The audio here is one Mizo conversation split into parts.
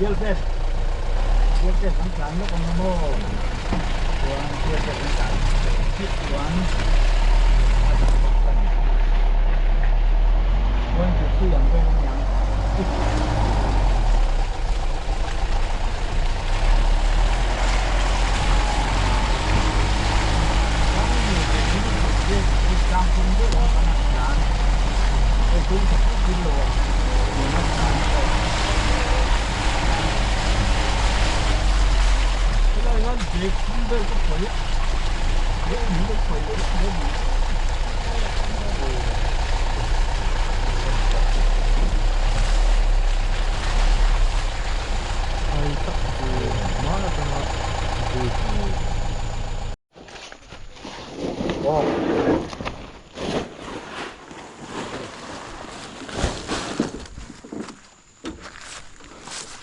Field test field test an tlan lawk ang maw chuan field test an tlan chiah chuan a dang bawk a ni 23 ang vel a niang.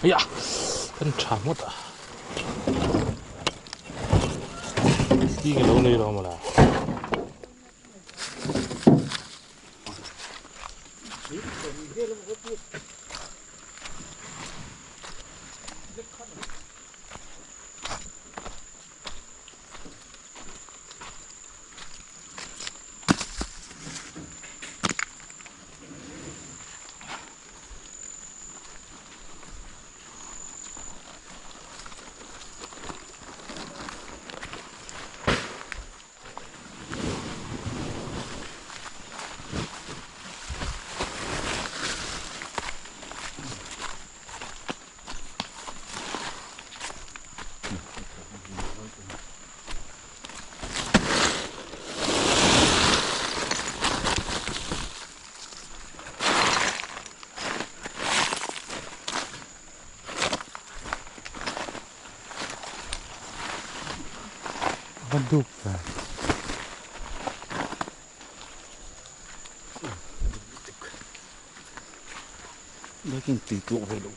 Aya kan tha ngawt a ti nge lo nei lo mawla. Va dup ve. Lekin tui tlawh ve loh.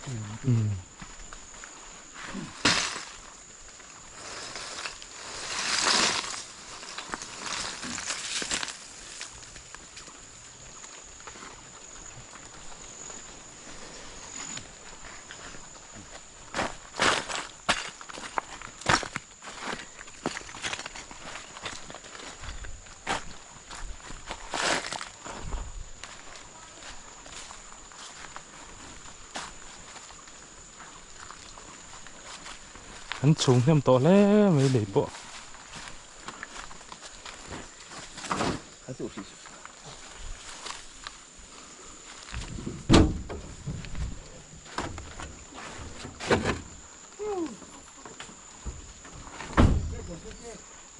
An chhung hnem tawh hle mai lei pawh.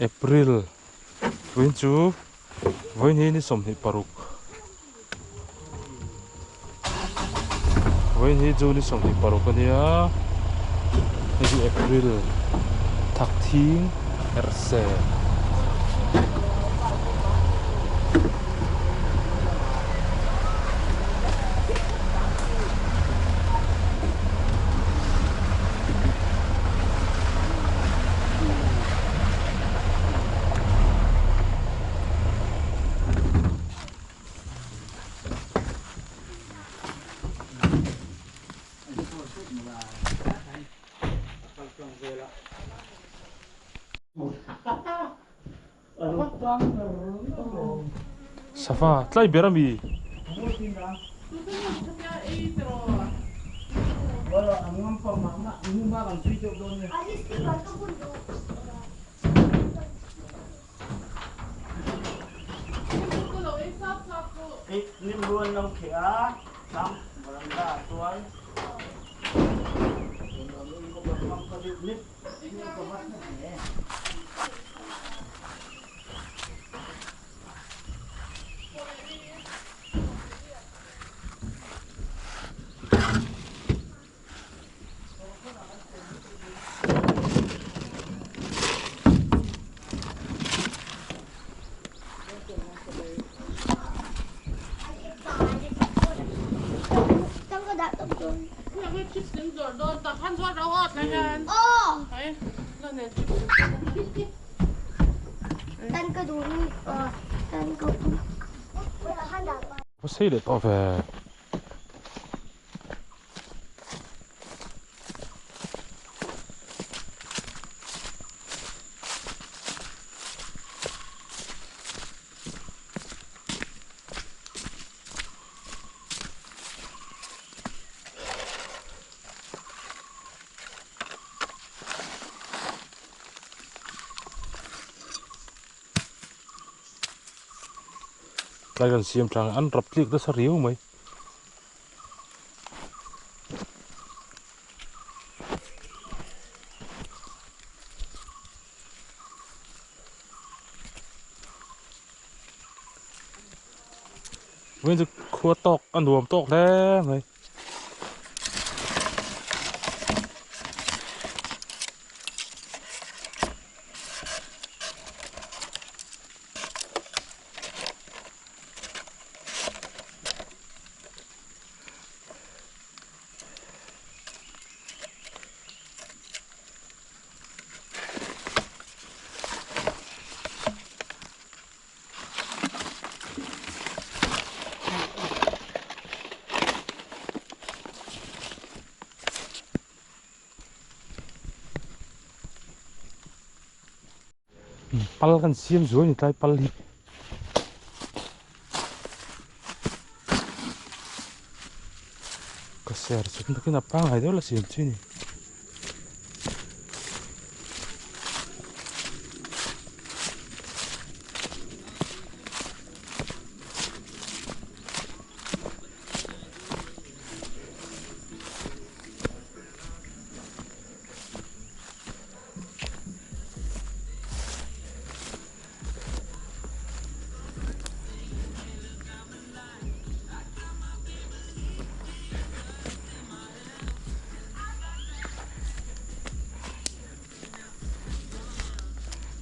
April vawiin chu vawiin hi ni 26 vawiin hi chu ni 26 a nia hei hi April thak thing herhse. Sava tlai ber ami. Sei leh tawh ve. Tlai kan siam tlang an rap tlik nasa riau mai. Vawiin chu khua tawk a nuam tawk hle mai. Pal kan siam zuai ni tlai pal hi. Ka ser chu takin a pangai deuh la siam chi ni.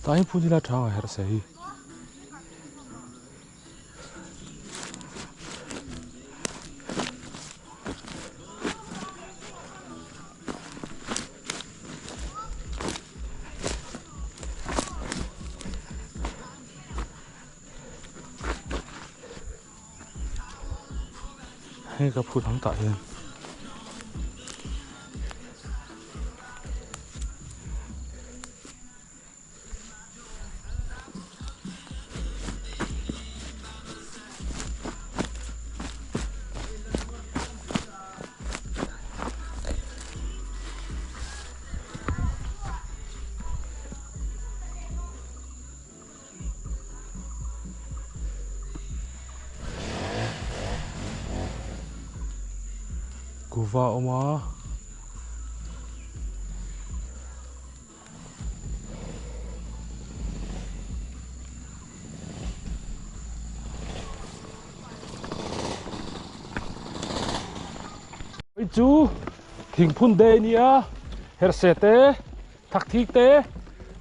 Tah hian phun ila tha ang herh se hi. Hei ka phut ang tah hian. Kuhva a awm a. Hei chu thingphun day a nia herhse te Thakthik te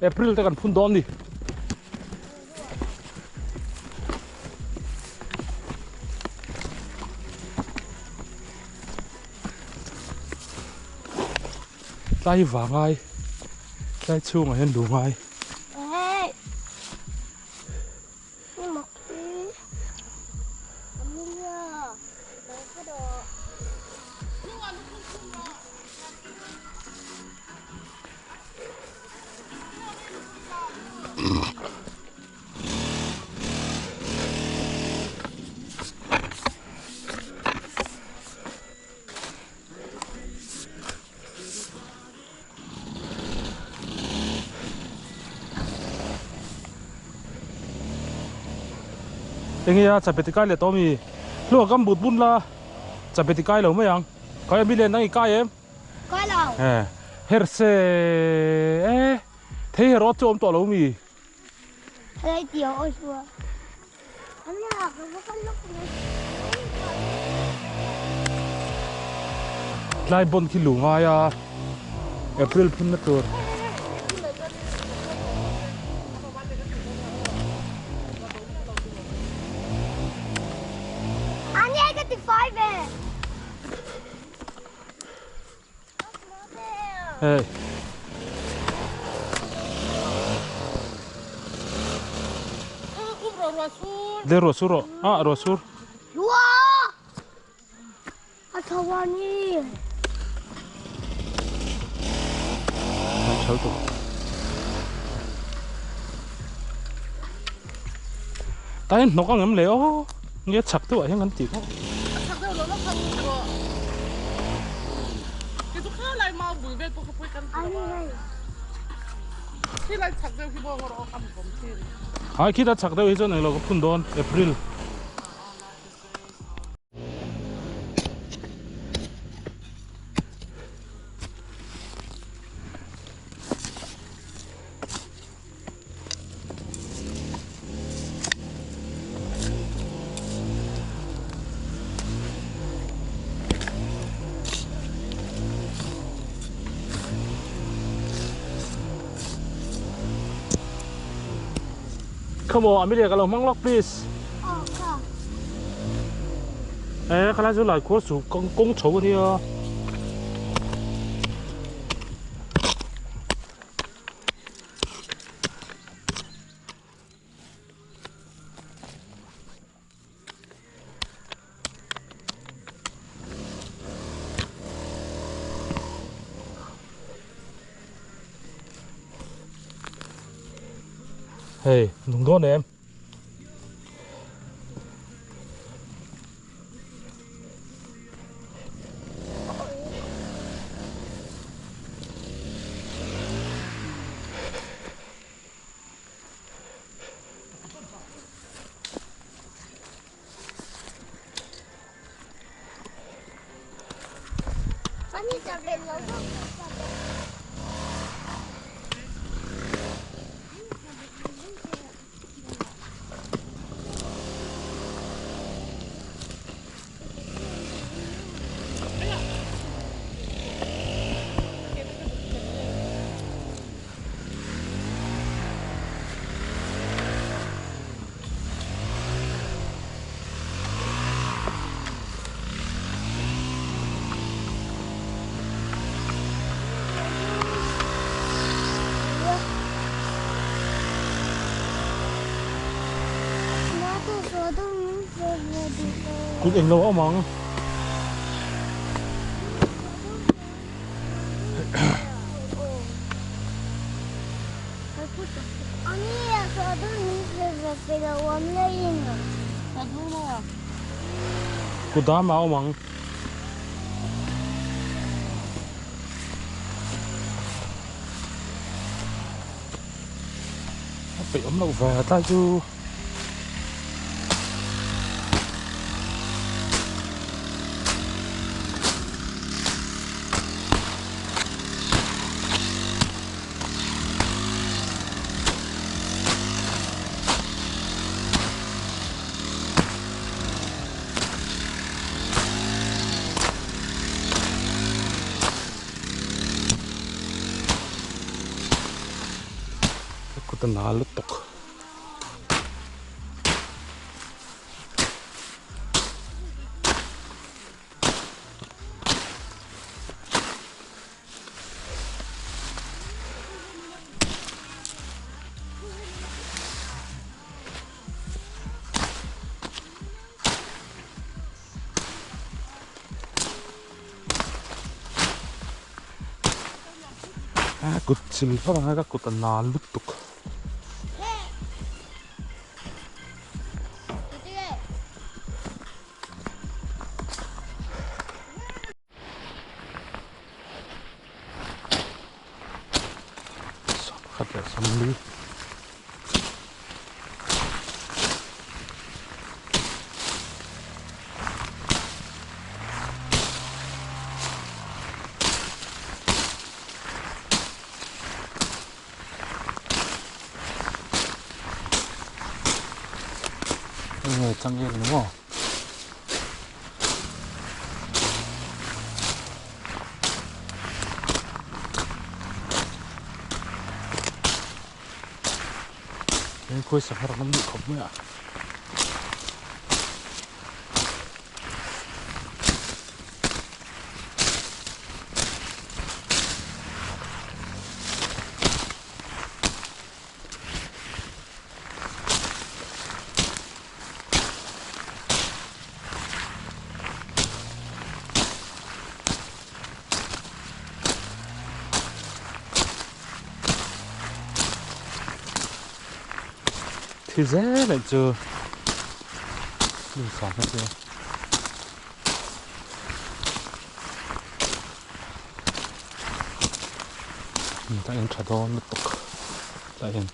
April te kan phun dawn ni. Tlai vangai tlai chhungah hian lu ngai. Enge a chapeti kai leh tawh ami hluah kam but bun la chapeti kai lo mai ang khawi ami len dang i kai em Kai lo e her se e thei her awt chu awm tawh lo mi Helai tih a awm chua an la ka va kal lawk mai Tlai bon khi lu ngai a April phun na tur. Ani ka ti fai ve. Hey. Le ruah sur rawh. Ah ruah sur. Ruah! A tho a ni. Kan thal tuk. Ta hian hnawk ang em le aw. Nge chak deuh ah hian kan tih pawh. A chak deuh lo la chak rawh. Kei chu kha lai mau bul vel pawh kha pawi kan ti lo a. Khi lai chak deuh hi bawng rawh aw kan vawm thin. Hai khi ta chak deuh hi chuan englo ka phun dawn April. Come on, Amelia ka lo hmang lawk please. Aw kha. E khalai chu lai khuar chu kawng kawng chho ania. Hei nung dawn em. Kut englo a awm ang. Kut dam a awm ang. A peih awm loh ve tlai chu. Kut a nal lutuk. A kut chil phawt ang a ka kut a nal lutuk. Khat leh samli. Enge changel ni maw? Eng khawi sangha ram an duh khawp mai a. Thi zel aih chu sangha chu. Ta en tha dawn lutuk ta en.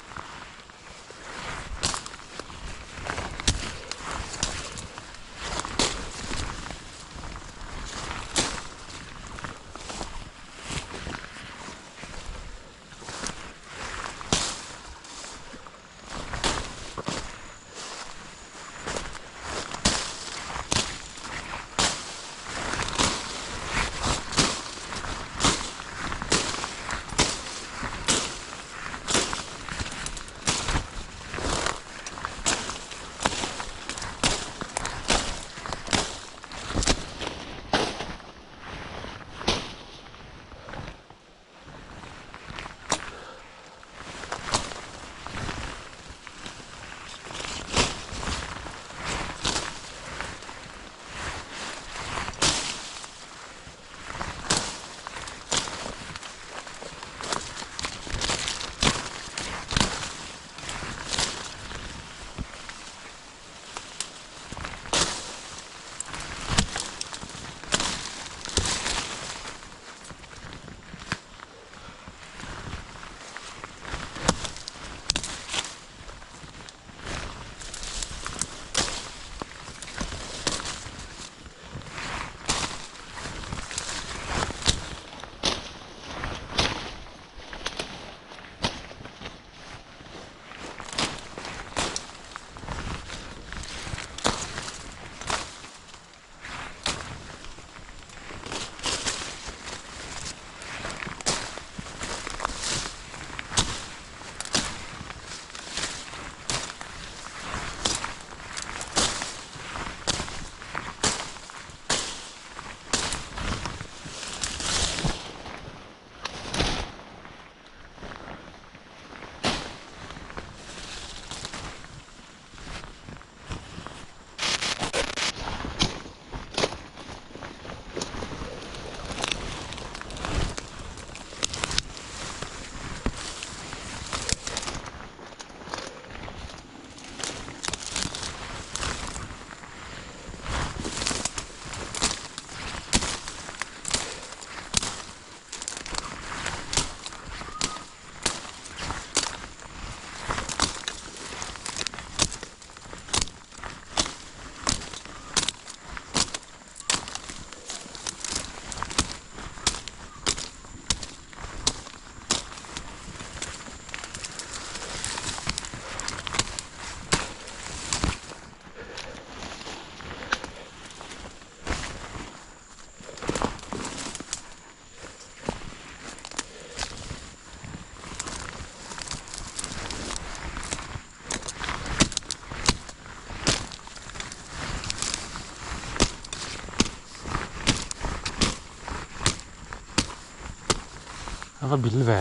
A va bil ve.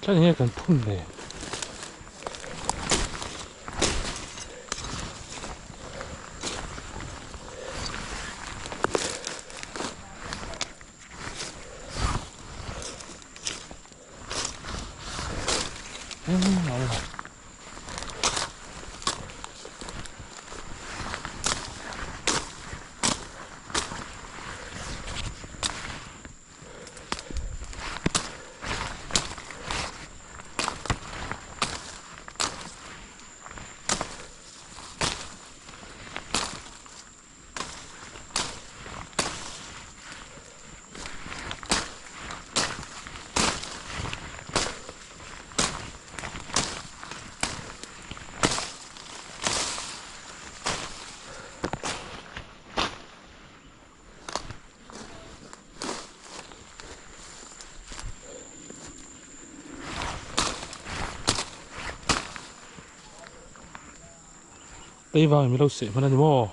Tlan hi kan phun ve. Tei vang mi lo seh hman a ni maw?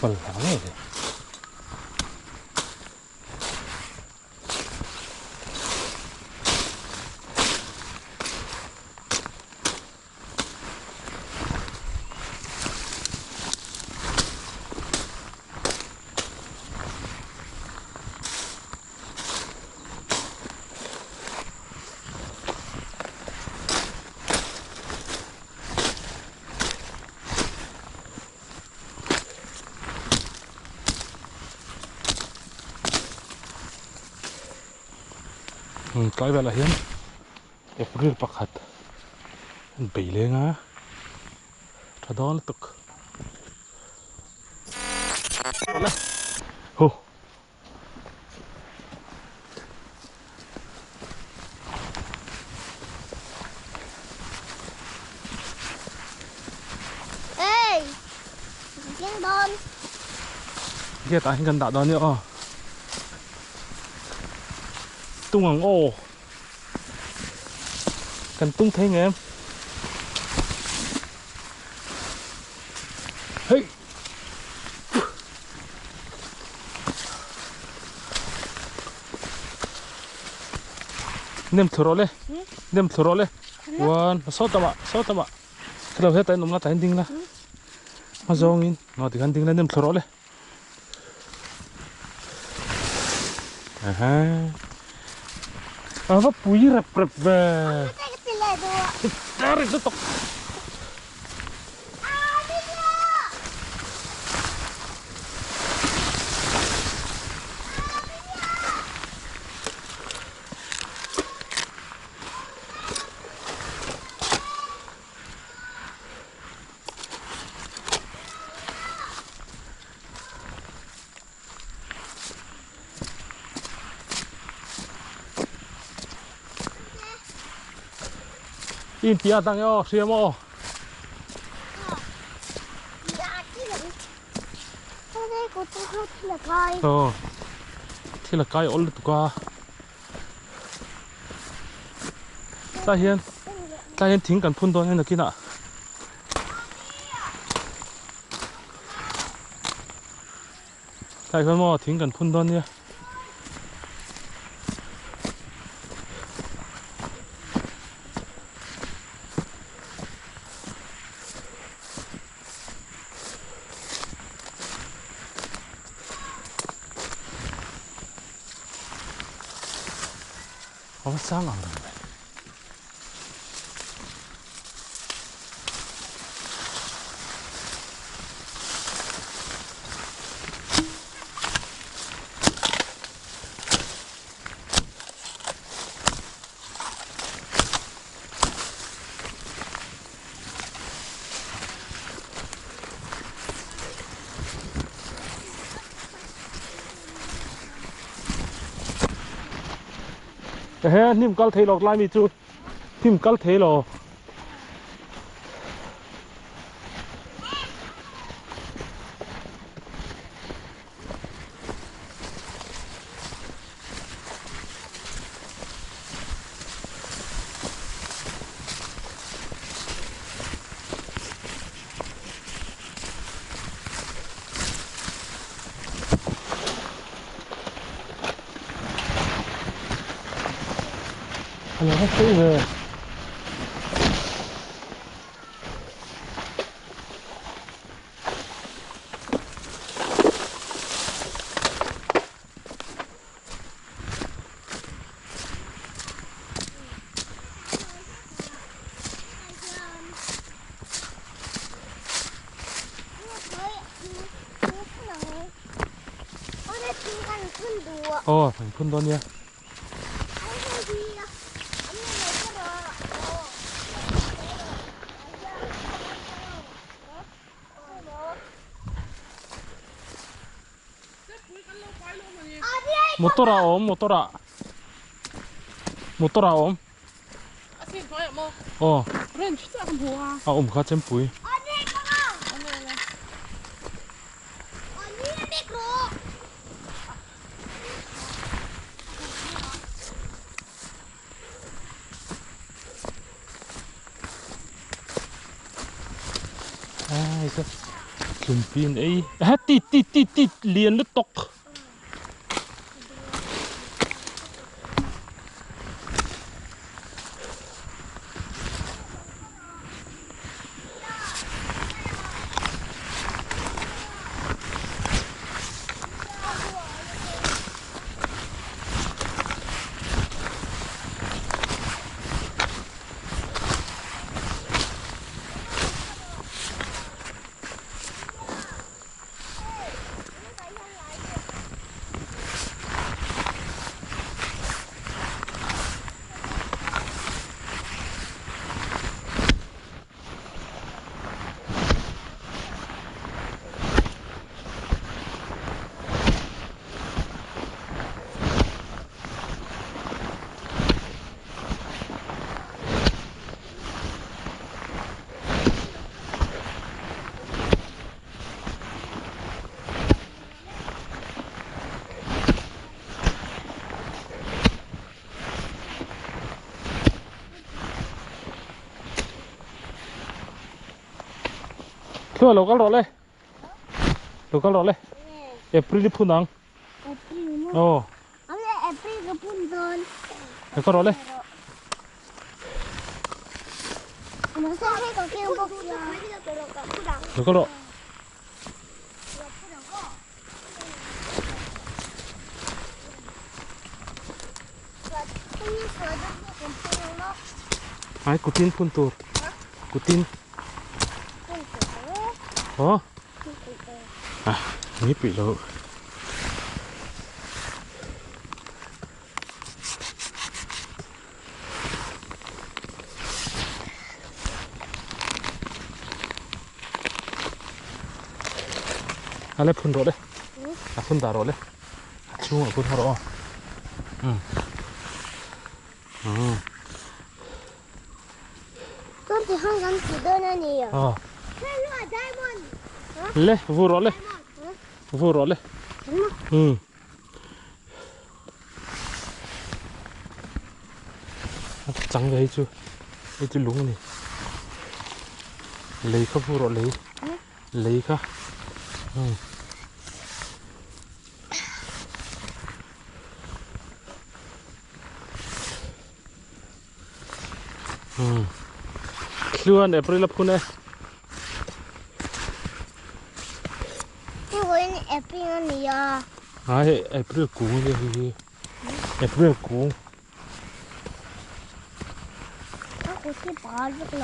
Bal hla ngei le. Tlai velah hian April pakhat an bei leng a tha dawn lutuk. Hu. Ê, chiên đôn. Gate ah hian kan dah dawn nia aw. Tung ang aw. Kan tung thei ngem. Hei. Nem thlu rawh le. Nem thlu rawh le. One, saw tamah, saw tamah. Khilo hetah in awm la, tah hian ding la. Hma zawngin, ngaw tikhan ding la, nem thlu rawh le. A va pui rep rep ve. Tarik lutuk. In tia tang yo hria maw Aw thil a kai awl lutuk a tlai hian tlai hian thing kan phun dawn hian nakinah Tlai hian maw thing kan phun dawn nia. A va sang ang reng ve. Ehe hnim kal thei lawk lai mi chu hnim kal thei lo. A lo va sei ve. Aw an phun dawn nia. Motor a awm motor ah motor a awm aw a awm kha chempui. Ai ka tlumpi an ei ha ti ti ti ti lian lutuk Thua lo kal rawh le lo kal rawh le April i phun ang aw April ka phun dawn lo kal rawh le lo kal rawh Ai kutin phun tur kutin Ồ À nghĩ bị lộ À lấy phun rồi đấy À phun đá rồi đấy Chung ở phun rồi Ừ Ừ Ờ Le, vu rồi le. Vu rồi le. Ừ. Trắng cái chưa? Cái chú lúng này. Lấy khá vu rồi lấy. Lấy khá. Ừ. Ừ. Luôn để pre phun này. À, April cuốn đi. April cuốn. Kut hi pal vek lo.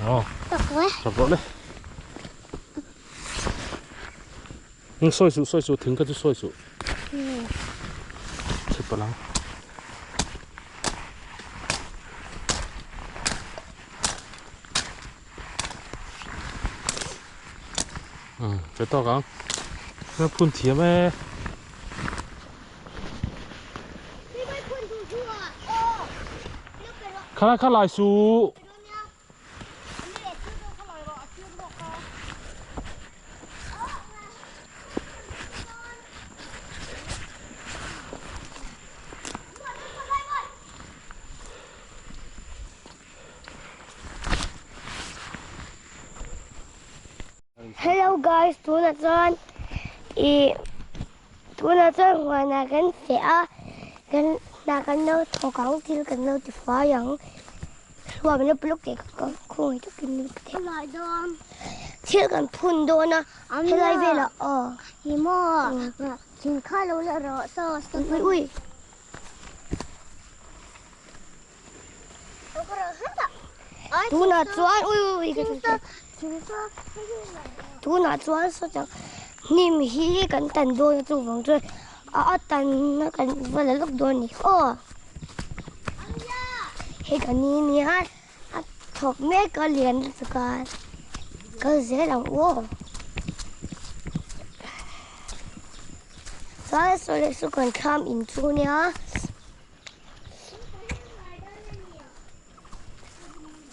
Aw. Tak e. Tak rawh le. Sawi suh sawi suh thing kha chu sawi suh. Chhe palh ang. Che tawk ang. Na phun thiam e. Kha kha lai su. Hello guys, tunah chuan ih tunah chuan huanah kan feh a, kan hna kan lo thawk ang thil kan lo ti fai ang. Hluam in a block tih ka khawngaih takin min pe thei. Thil kan phun dawn a, helai velah aw. Hi maw, thing kha lo la rawh saw. Ui ui. Tunah chuan ui ui ui ka ti. Tunah chuan sawtiang hnim hi kan tan dawn a chuvang chuan a tanna kan va la lawk dawn a ni aw. Hei ka ni nia a thawk mek a lian lutuk a kal zel ang u aw. Chuan saw leh saw kan thlam inchhung nia.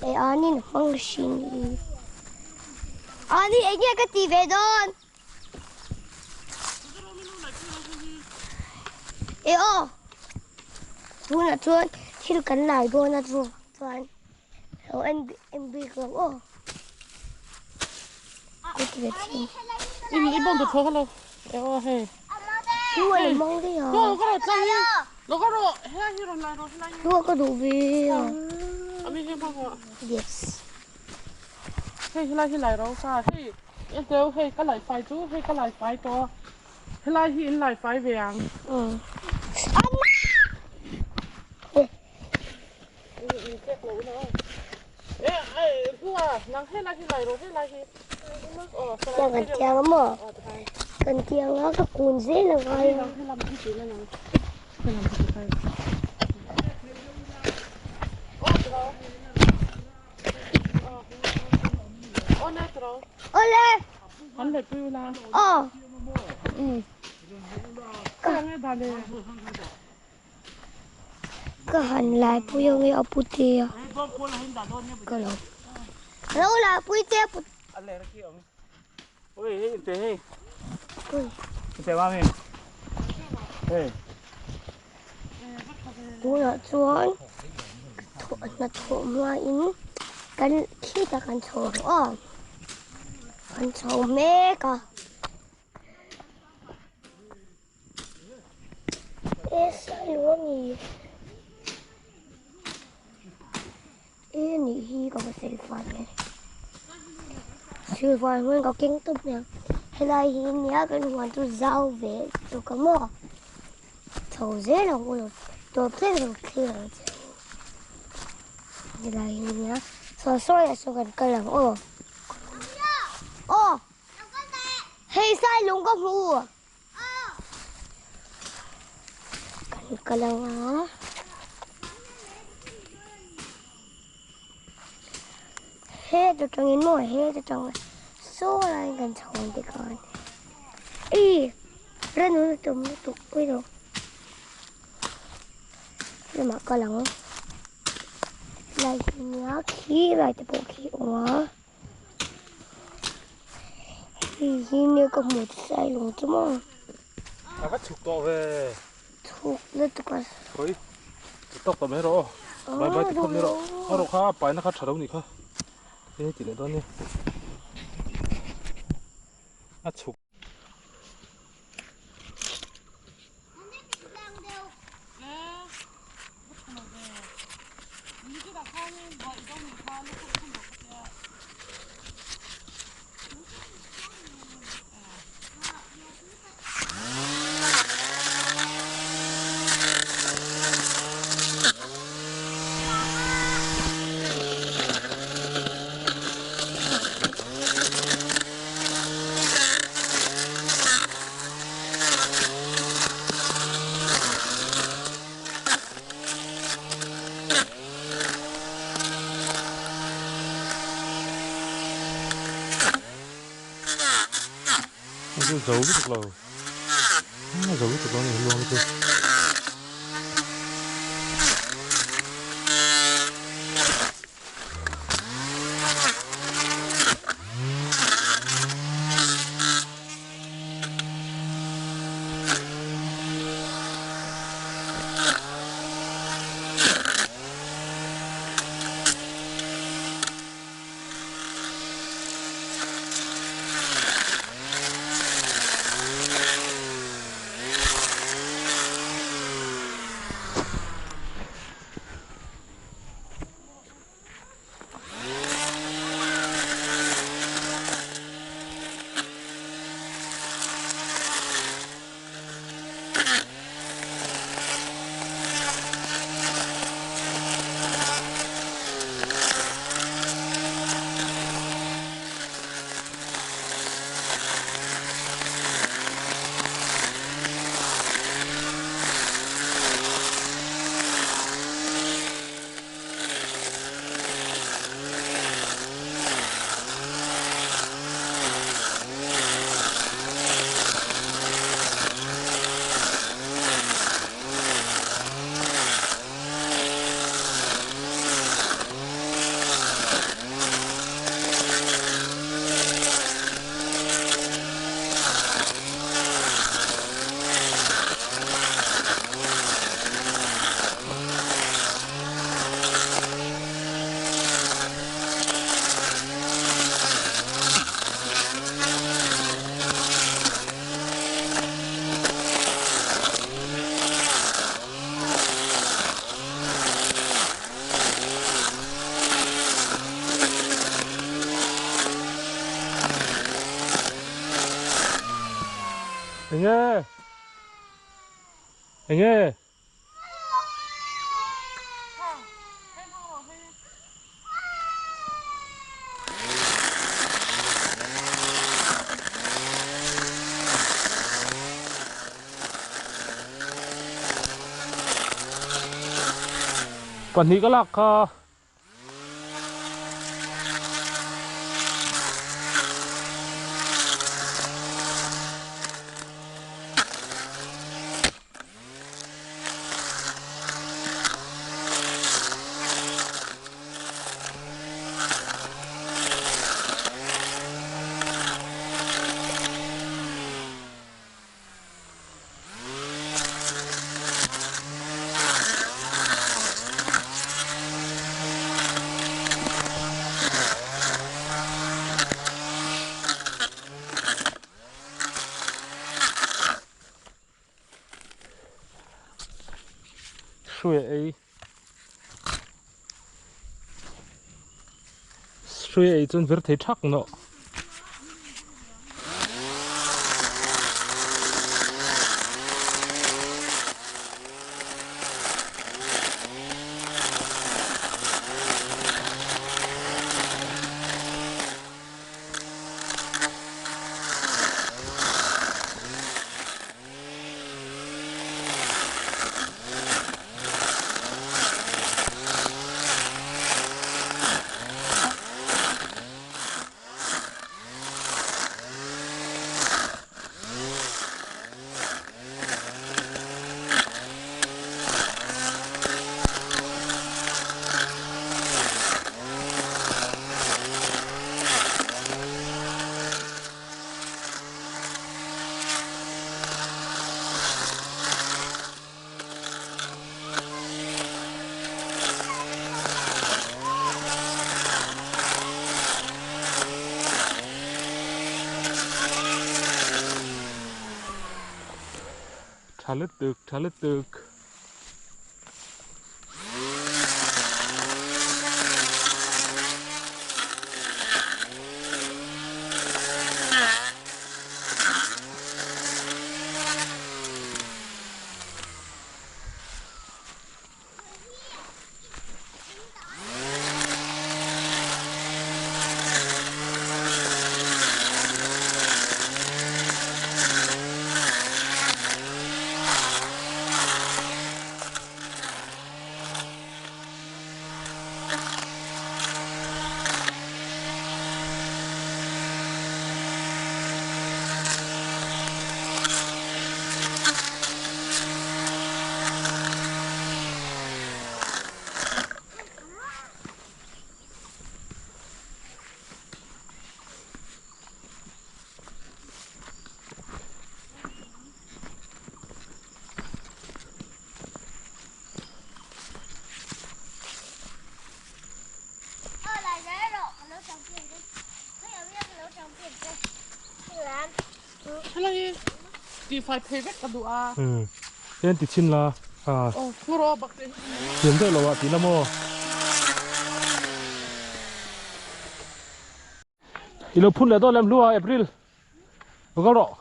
E anin hmang hrin i. Ani eng nge ka ti ve dawn? E aw. Tunah chuan thil kan lai dawn a chu chuan lo en en bik lo aw. Ka ti ve thin. I bawng ta tho kha lo. E aw hei. Lu a lo mang daih a. Lo ka rawh tlang hi. Lo ka rawh. Helai hi rawn lai rawh helai hi. Lu a ka duh ve a. Ami hei hmang rawh. Yes. Hei helai hi lai rawh sa. Hei e teu hei ka lai fai chu hei ka lai fai tawh a. Helai hi in lai fai ve ang. Tiang kan tiang a maw? Kan tiang a ka kun zel a ngai a. Awle! Aw! Ka han lai pui ang e a pute a ka lo lo lai pui te a put tunah chuan hnathawh hmain kan khitah kan chho ang aw kan chho mek a. E sailo ani e nih hi ka va silfai e silfai hmun ka keng tawp mai ang helai hi nia kan huan chu zau ve lutuk a maw chho zel ang u lo tawp thleng lo thlir ang che u helai hi nia saw sawi ah sawn kan kal ang aw aw hei sailung ka hmu. Kan kal ang a. Heta tangin maw heta tang saw laiin kan chho ang tikhan. Ih ranu tum lutuk pui lo. Lamah kal ang. Lai hi nia khi lai te pawh khi awm a. Hei hi nia ka hmu sai lung chu maw. A va chhuk tawh ve. Chhuk lutuk a. Khawi ti tawk tawh mai rawh aw. Bai bai ti khawp mai rawh. A rawh kha a paina kha tha lo nih kha. Hei ti leh dawn nia. A chhuk. Chu zo lutuk lo a zo lutuk lo a ni luang chu. Enge? Enge? Pahnih ka lak kha. Hruai ei hruai ei chuan vir thei thak nawh. Tha lutuk, tha lutuk. Helai hi tihfai phei vek ka duh a. Umm hian ti chhin la ha. Aw fur aw bak te hi. Thiam deuh lo ah ti la maw. I lo phun leh dawn lem hlu a April. Lo kal rawh.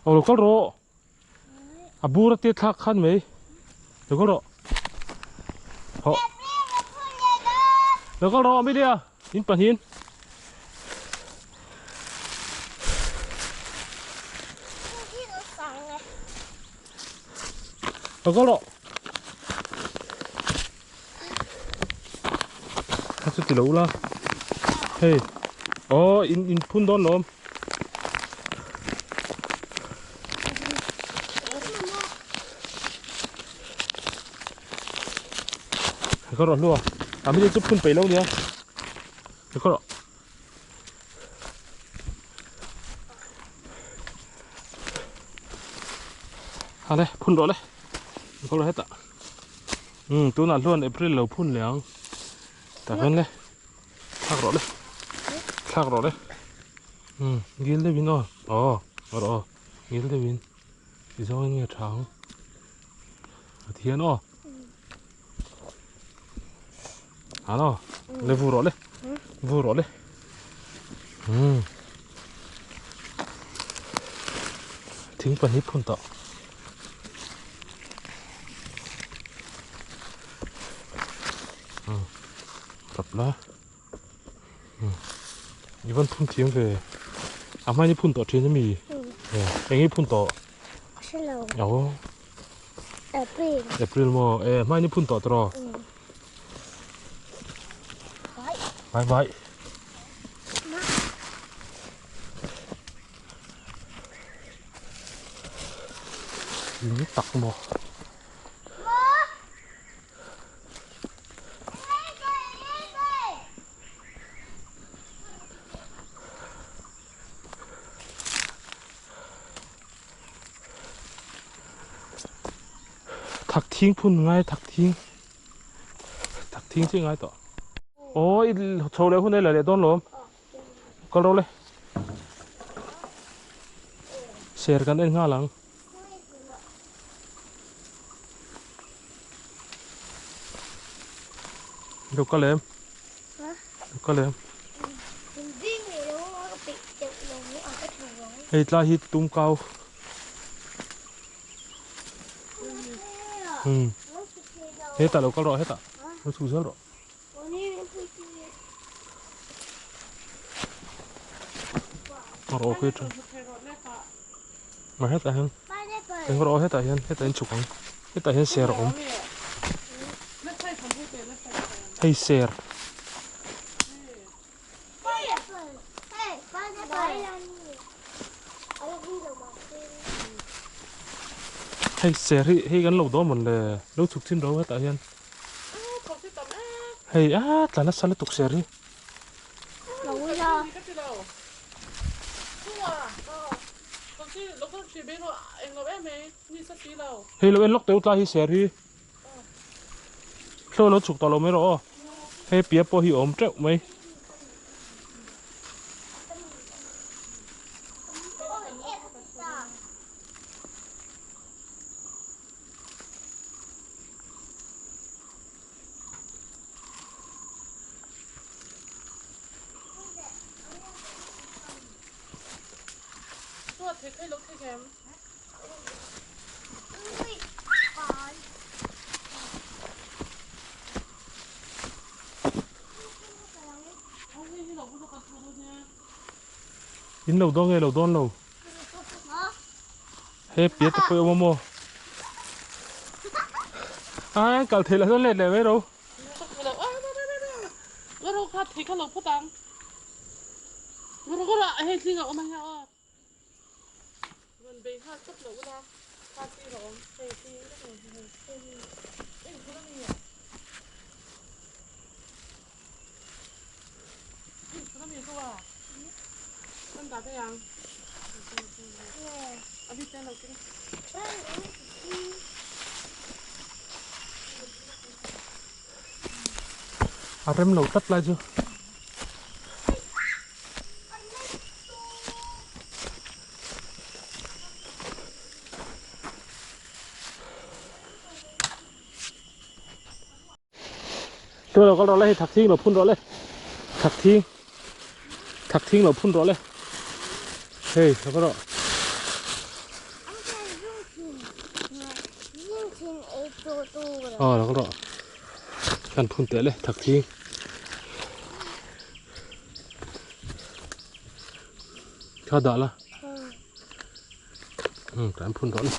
Aw lo kal rawh. A bur a tia thlak khan mai. Lo kal rawh. Hawh. Lo kal rawh Amelia. In pahnihin. Lo kal rawh. Kha chu ti lo ula. Hei. Aw in in phun dawn lawm. Ka rawh hlua. A mi chu phun peih lo nia. Ka rawh. Ha le phun rawh le. Ka rawh hetah. Umm tunah hluan April lo phun leh ang. Tah hian le. Thlak rawh le. Thlak rawh le. Umm gil deuhin aw. Aw rawh aw. Gil deuhin. Ti zawngin nge tha ang. A ti hian aw. An aw. Le vu rawh le. Vu rawh le. Umm. Thing pahnih phun tawh. Tap la. I van phun thiam ve. A hmain i phun tawh thin ami? Eng i phun tawh? Hrelo. Aw. April. April maw? E hmain i phun tawh tawh raw? Bye bye. Lung tak maw? Thak thing phun ngai thak thing thak thing chi ngai tawh aw i chho leh hun ei la leh dawn lawm kal rawh le ser kan en nghal ang. Lo kal em? Lo kal em? Hei tlai hi tum kau. Hmm. Hetah lo kal rawh hetah. Lo chhuk zel rawh. Rawh khi tha. Mà hetah hian eng rawh hetah hian hetah hian chhuk ang hetah hian ser a awm hei ser hei ser hi hei kan lo dawn mawn le lo chhuk thin ro hetah hian hei a tla nasa lutuk ser hi. Hei lo en lawk teh u tlai hi ser hi hlo lo chhuk tawh lo mai rawh aw hei pia pawh hi a awm teuh mai. In lo dawn nge lo dawn lo. He piat te pawh i awm a maw? Ai kal theih lah chuan let leh mai ro. A rem lo tlat lai chu. Hlua lo kal rawh le hei thak thing lo phun rawh le thak thing thak thing lo phun rawh le hei lo kal rawh. Aw lo kal rawh kan phun teh le thak thing. Kha dah la. Kan phun rawh le.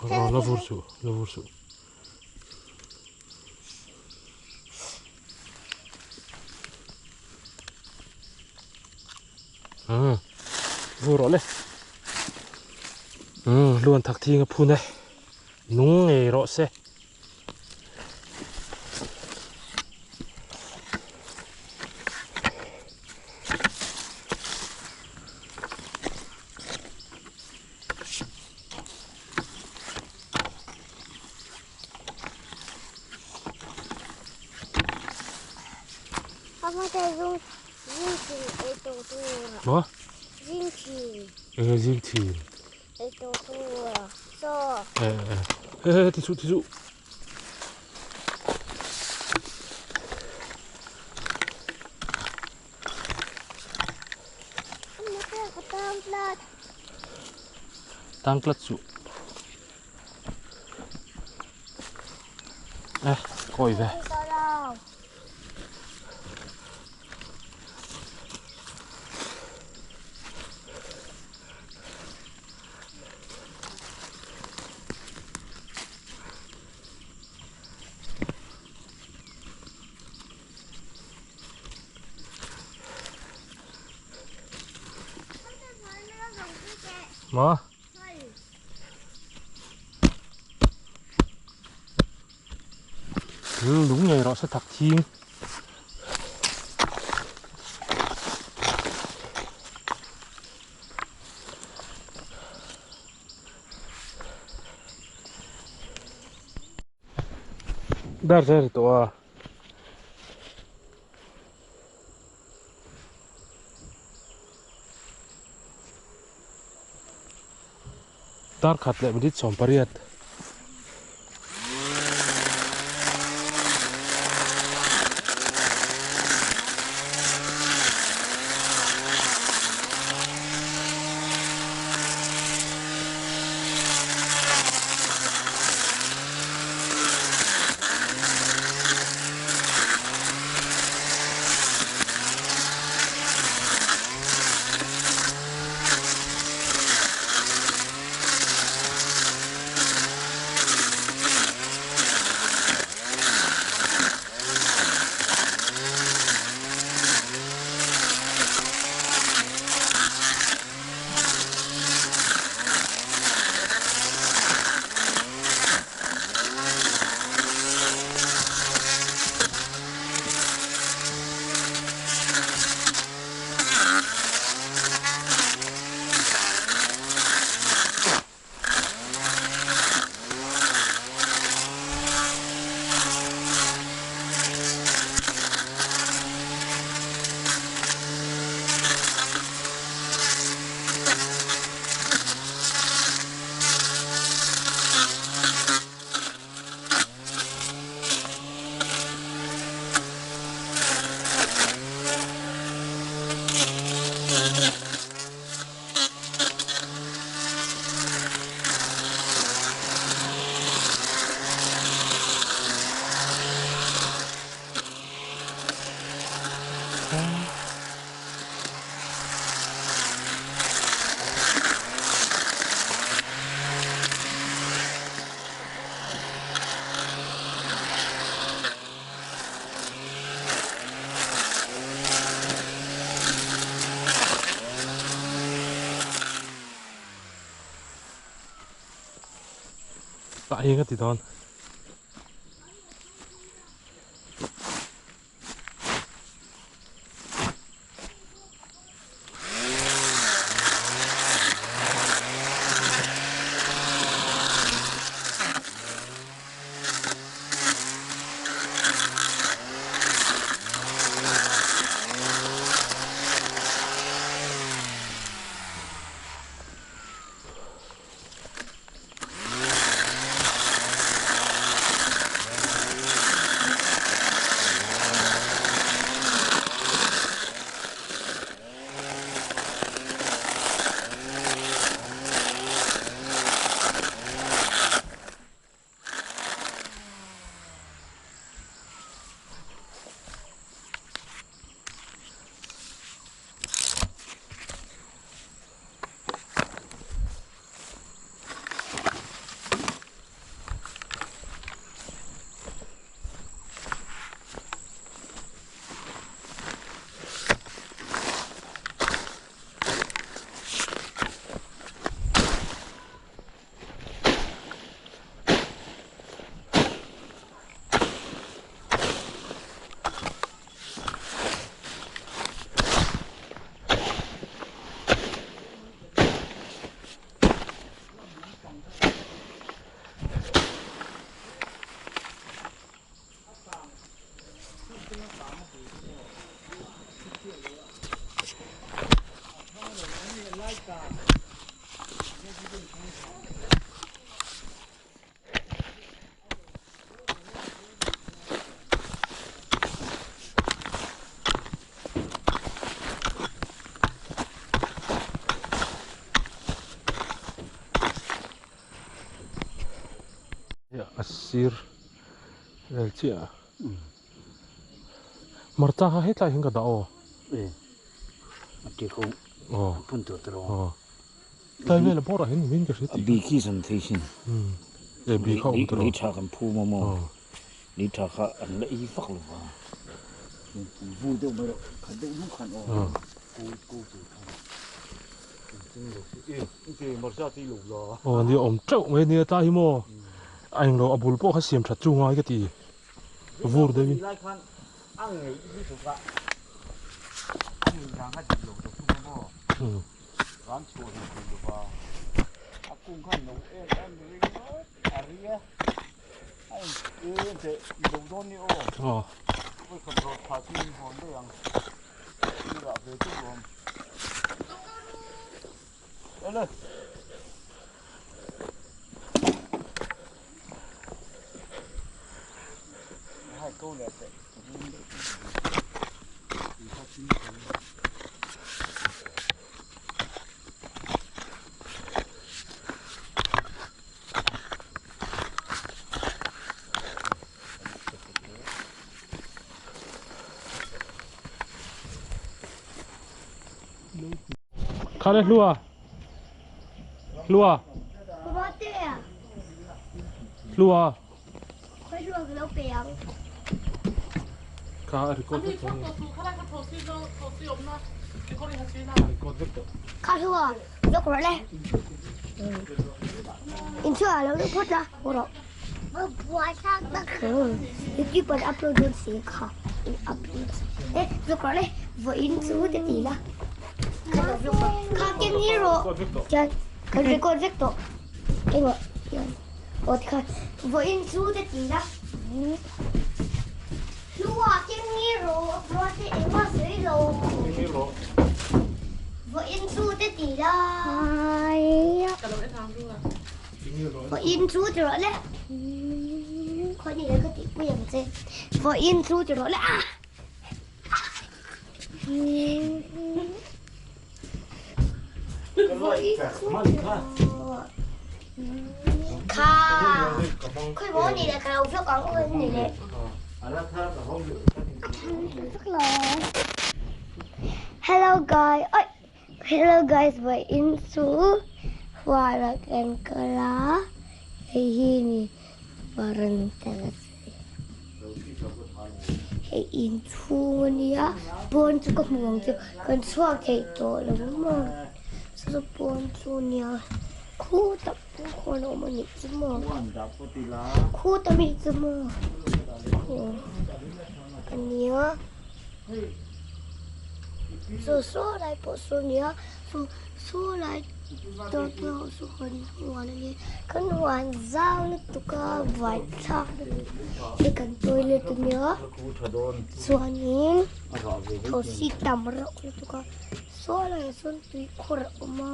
Aw la vur suh la vur suh. Vur rawh le. Luan thak thing a phun e. Nung ngei rawh se. Maw? Enge zing thin? He he ti suh ti suh. Tang tlat suh. Eh, kawi ve. Maw? Lung ngei rawh se thak thing. Dar zai ri tawh a. Dar khat leh minute 18. Tah hi ka ti dawn. sir vel chiah a. Hmarcha kha hetlai hian ka dah aw. E a ti ho aw phun tur te rawh. Aw tlai vel a bawr ah hian ni min ka hre tih. A bi khi san thei sin. E bi kha awm te rawh. Lei tha kan phum a maw. Lei tha kha an la ei vak lo va. Vu deuh mai rawh khat deuh lung khan aw. Ko ko tur khan. Aw nia awm teuh mai nia tlai hi maw a englo a bul pawh kha siam that chu ngai ka ti vur deuh in. Aw. Khale hlua hlua hlua kha a record vek tawh record vek tawh kha hlua vek rawh le in chhuah lo luh phawt la rawh YouTube an upload dawn si kha in upload e vlog rawh le vawiin chu te ti la ka lo vlog a kha ken ni rawh chuan kan record vek tawh engah hian aw tikhan vawiin chu te ti la hlua ken ni rawh upload te engmah sawi lo vawiin chu te ti la Vawiin chu ti rawh le. Khawi ni le ka tihpui ang che. Vawiin chu ti rawh le. Vawiin chu ti rawh. Kha. Khawi maw ni le ka lo vlog ang aw ni le. Hello guys. Oi. Hello guys vawiin chu huan ah kan kal a hei hi ni varanda ka sawi hei inchhung ania pawn chu ka hmu ang chu kan chhuak thei tawh lo maw chu chu pawn chu ania khutah pawh khuan a awm anih chu maw khuta mi chu maw ania. Saw saw lai pawh saw nia saw saw lai tawh pawh saw kan huan a nia kan huan zau lutuk a vai thlak lutuk hei kan toilet a nia chuanin thosi tam reuh lutuk a saw laiah sawn tui khur a awm a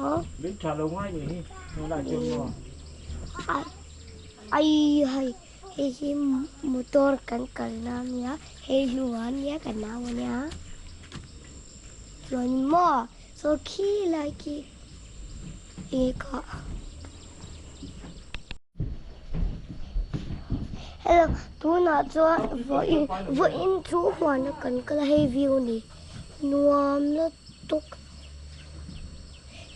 ai hai. Hei hi motor kan kalna a nia, hei hnuah a nia ka nau a nia. Chuan maw saw khi lai khi enge kha. Hello tunah chuan vawiin vawiin chu huan a kan kal a hei view a ni nuam lutuk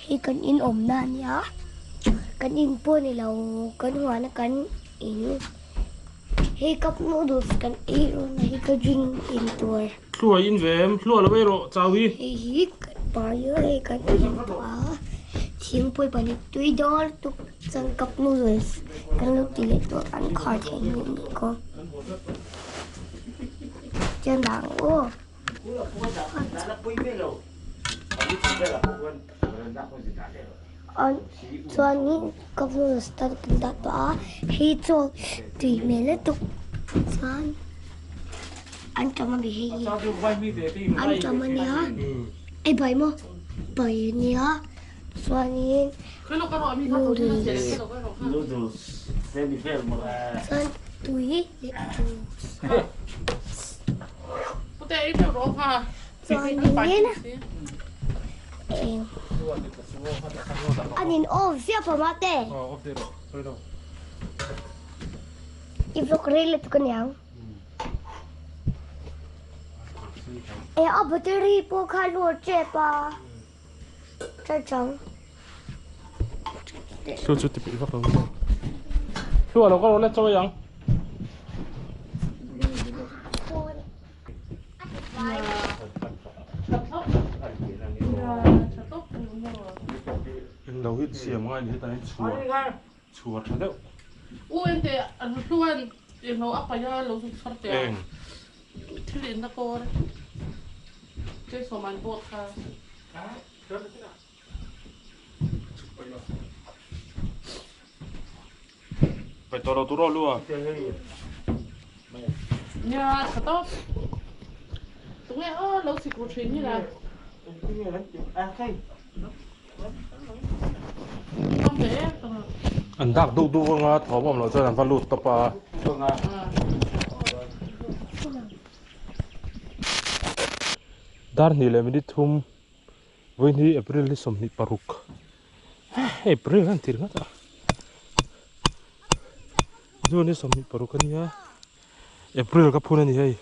hei kan in awmna a nia kan in pawh a ni lo kan huan a kan in hei cup noodles kan ei rawn a hei ka drink in tur. Thluai in ve em thluah lo ei rawh chau hi. Hei hi kan pai a hei kan in tawh a thingpui pahnih tui dawn lutuk chuan cup noodles kan lo ti leh tawh an khar theih hnu a nih khaw chuan dah ang aw. Chuanin cup noodles te kan dah tawh a hei chaw tui hmel lutuk chuan an tam a ni hei hi an tam a nia ei bai maw bai a nia chuanin noodles chuan tui leh juice. Chuanin eng an in off ziah pawh mah te. I vlog rei lutuk aniang. E a battery pawh kha a load tep a. Charge ang. Hlu chu ti peih vak lo maw. Hlu a lo ka rawh le chaw ei ang. Englo hi siam ngai ni hetah hian chhuar chhuar tha deuh. U ente hluan englo a paih a lo zuk chhar teh a. Eng. Thil inna kawr Jason an bawt kha. Pai tawh lo tur aw lu a. Nia tha tawp. Tunge aw lo sikru thin hi la. An dak duk duk anga thawm awm loh chuan an va lut tawp a. Dar hnih leh minute thum Vawihni April hi 26 April an ti ringawt a June hi 26 a nia April ka phun a ni hei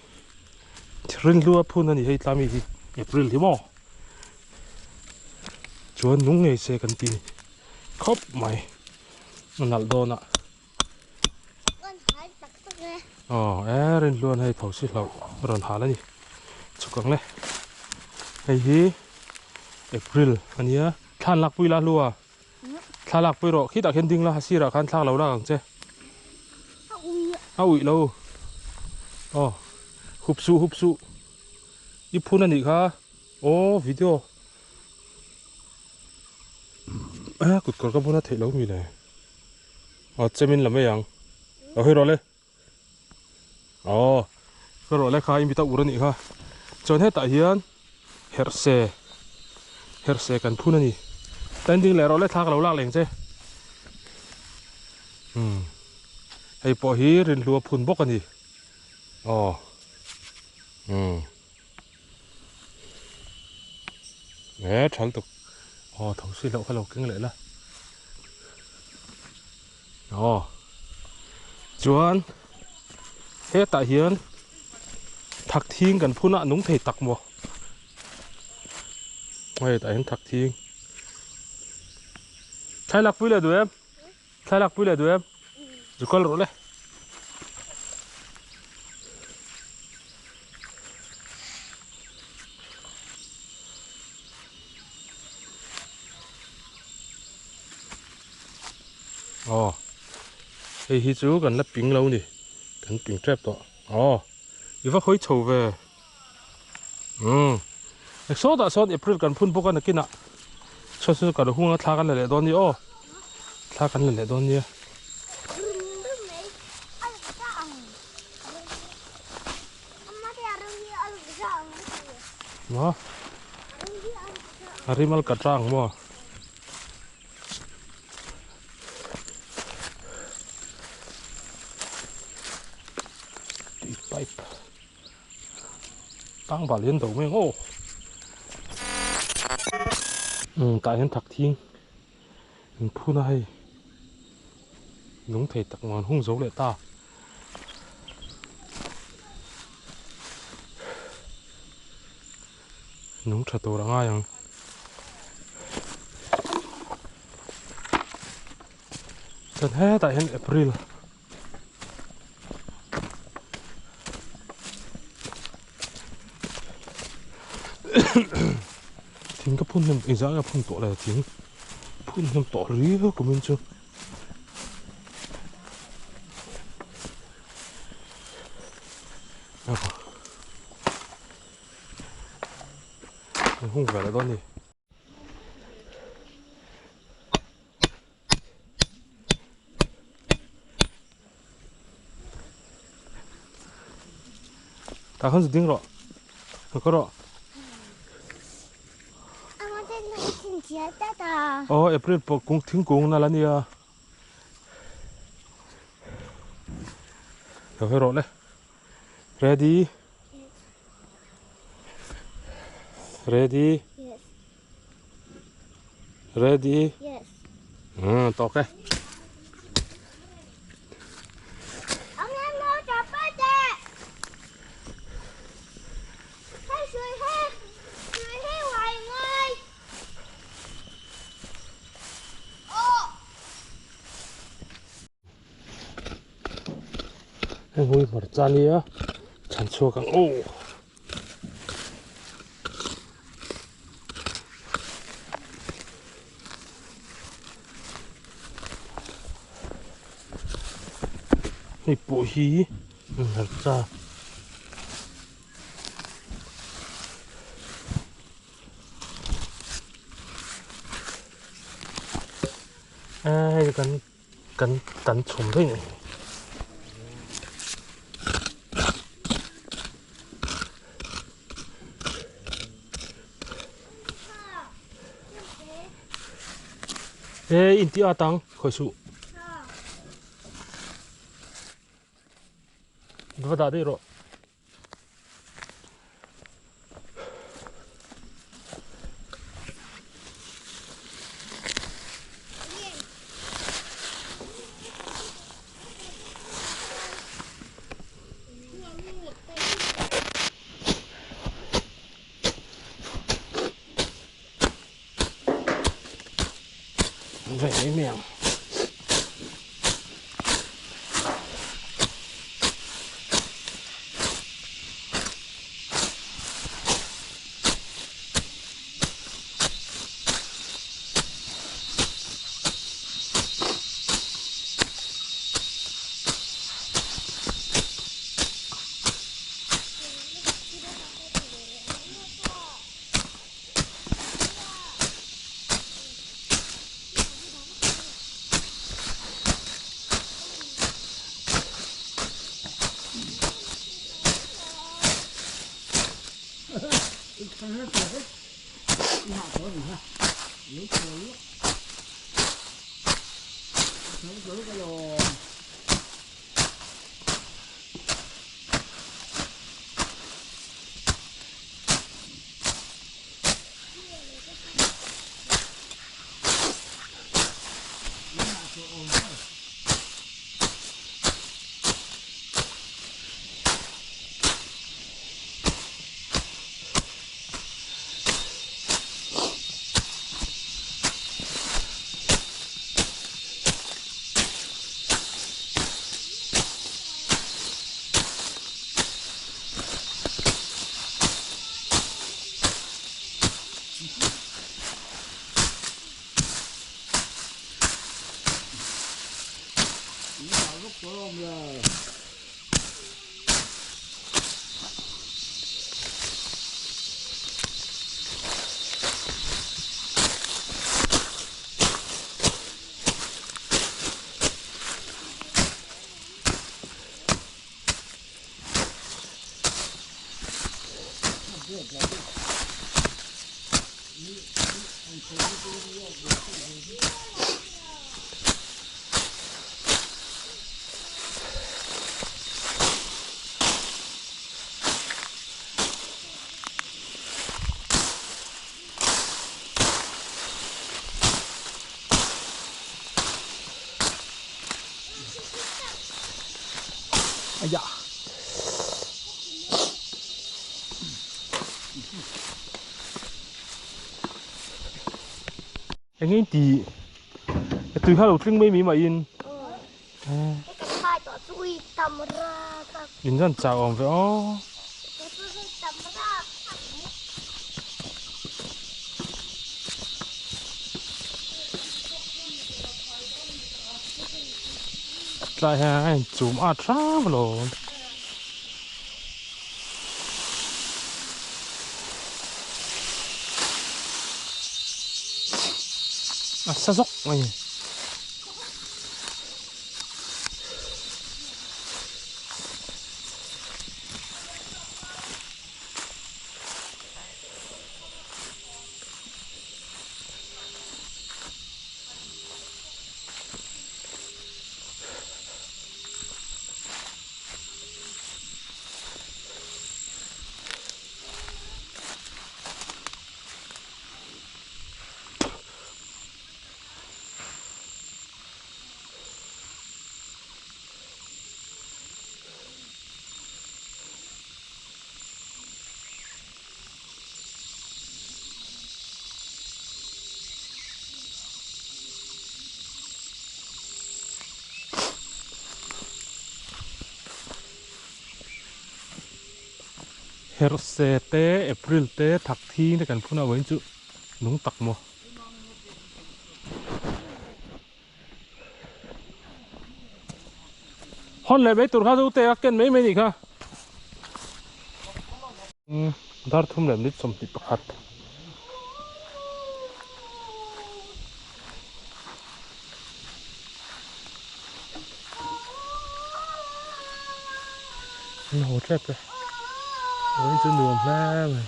Rinhlua phun a ni hei tlami hi April hi maw chuan nung ngei se kan ti khawp mai a nalh dawn a Aw e Rinhluan hei tho si hlauh a rawn hal a ni chhuk ang le hei hi April a nia thla an lakpui la hlua thla lakpui rawh khitah khian ding la a sirah khan thlak lo lak ang che a uih lo aw hup suh hup suh i phun a nih kha aw video a kut kawr ka bun a theih lo mi le. Aw chemin la mai ang lo hawi rawh le aw ka rawh le kha i mit a ur a nih kha chuan hetah hian herhse herhse kan phun a ni standing leh rawh le thla ka lo lak leng che umm hei pawh hi rinhlua phun bawk a ni aw umm e thal tuk aw tho si loh kha lo keng leh la. Aw chuan hetah hian thak thing kan phun a nung thei tak maw hei tah hian thak thing thlai lak pui leh duh em thlai lak pui leh duh em zu kal rawh le. Aw hei hi chu kan la ping lo ni kan ping tep tawh aw i va khawi chho ve umm sawtah sawn April kan phun bawk a nakinah saw chu kan hung a thla kan la leh dawn ni aw thla kan la leh dawn nia. Maw a rimal ka tang maw. Tui pipe tang bal hian do mai ang aw umm tah hian thak thing in phun a hei nung thei tak muan hung zo leh ta. Nung tha tur a ngai ang. Chuan hetah hian April thing ka phun hnem engzah nge a phun tawh le thing phun hnem tawh riau kumin chu. An hung ve leh dawn a ni. Tah khan zu ding rawh. Ka rawh. Aw April pawh kung thingkung nal a nia. Lo hawi rawh le. Ready? Ready? Yes. Ready? Yes. Tawk e. Heng hui hmarcha nia chhan chhuak ang aw. Hei pawh hi hmarcha hei kan kan tan chhum daih a ni. E inti a tang khoi su va dah daih rawh. Ve mai mai ang. 哎呀！Eng ti tui kha lo tling mai mi mà in. In zan chào om ve o. Lại ha, chùm a tra lo. À, sa dốc này. Herhse te, April te, thak thing te kan phun a vawiin chu nung tak maw. Hawn leh mai tur kha chu te a ken mai mai nih kha. Dar thum leh minute 21. An haw tep e. Vawiin chu nuam hle mai.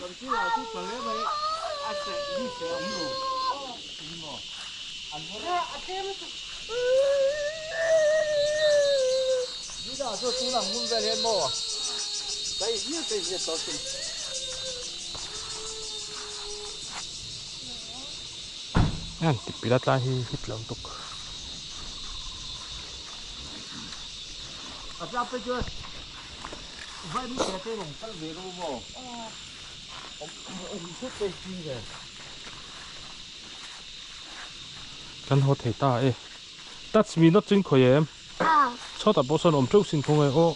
An ti pila tlai hi hit lo tuk. Kan haw thei ta e. Touch me not chin khawi em? Chhuatah pawh sawn awm teuh sin thung e aw.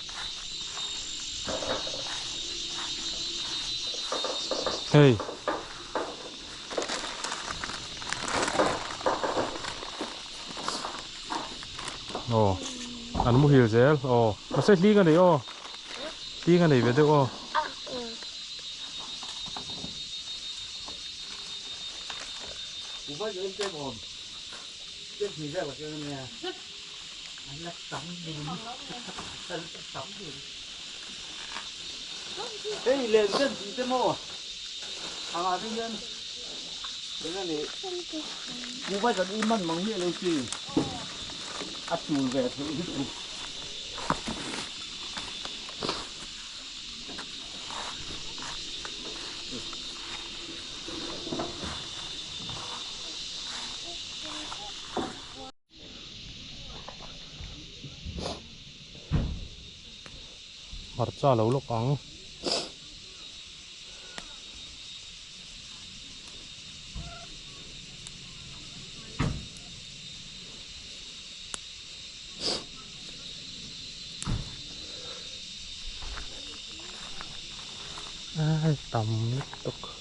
Hei. Aw. An muhil zel aw. Mahse hling a nei aw. Hling a nei ve deuh aw. Hmarcha lo lawk ang. Ai tam lutuk.